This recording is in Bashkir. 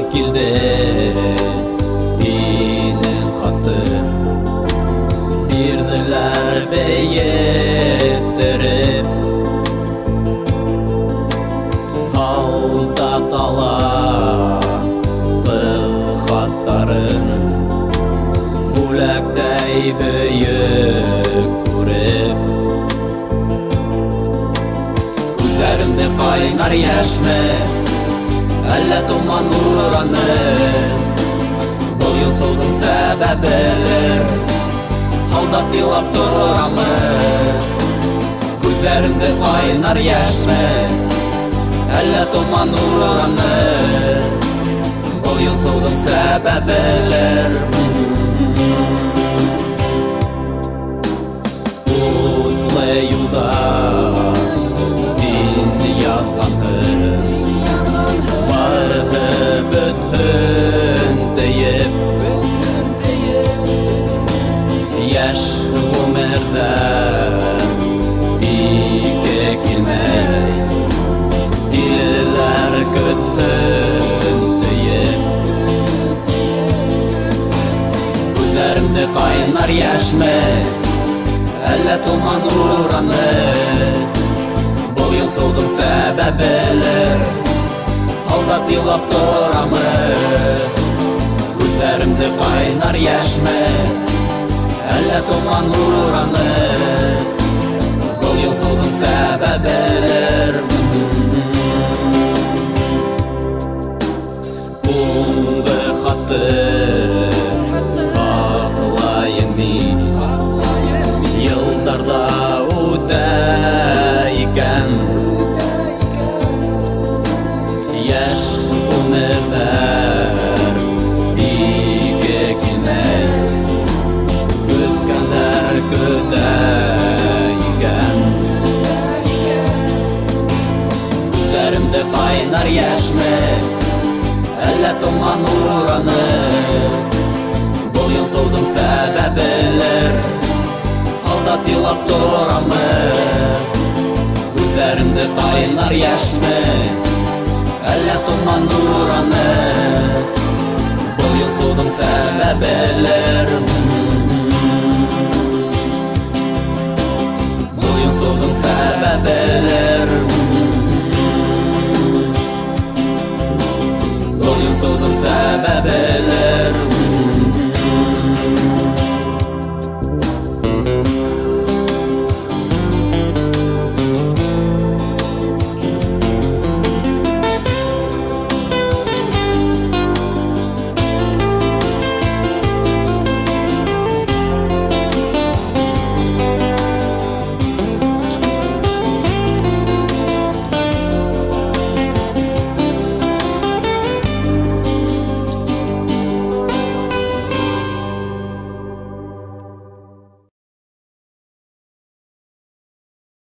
Килде һинең хатты, бирҙеләр бейеттереп. Һалдат ала ҡыҙ хаттарын, бүләктәй бөйөк күреп. Күҙҙәремде ҡайнар йәшме, әллә томан ураны? Был йонсоуҙың сәбәбелер, һалдат илап торамы? Күҙҙәремде ҡайнар йәшме, әллә томан ураны? Был йонсоуҙың сәбәбелер. Утлы юлда һин яҙғанһың, барыһы бөтһөн тейеп. Йәш ғүмерҙәр ике килмәй, илләр көтһөн тейеп. Күҙҙәремде ҡайнар йәшме, әллә томан ураны? Был йонсоуҙың сәбәбелер, һалдат илап торамы? Күҙҙәремде ҡайнар йәшме, әллә томан ураны? Был йонсоуҙың сәбәбелер. Һуңғы хатты һаҡлайым мин, йылдар ҙа үтә икән. Йәш ғүмерҙәр ике килмәй, көткәндәр көтә икән. Күҙҙәремде ҡайнар йәшме, әллә томан ураны? Был йонсоуҙың сәбәбелер, һалдат илап торамы? Күҙҙәремде ҡайнар йәшме, әллә томан ураны? Был йонсоуҙың сәбәбелер. Был йонсоуҙың сәбәбелер.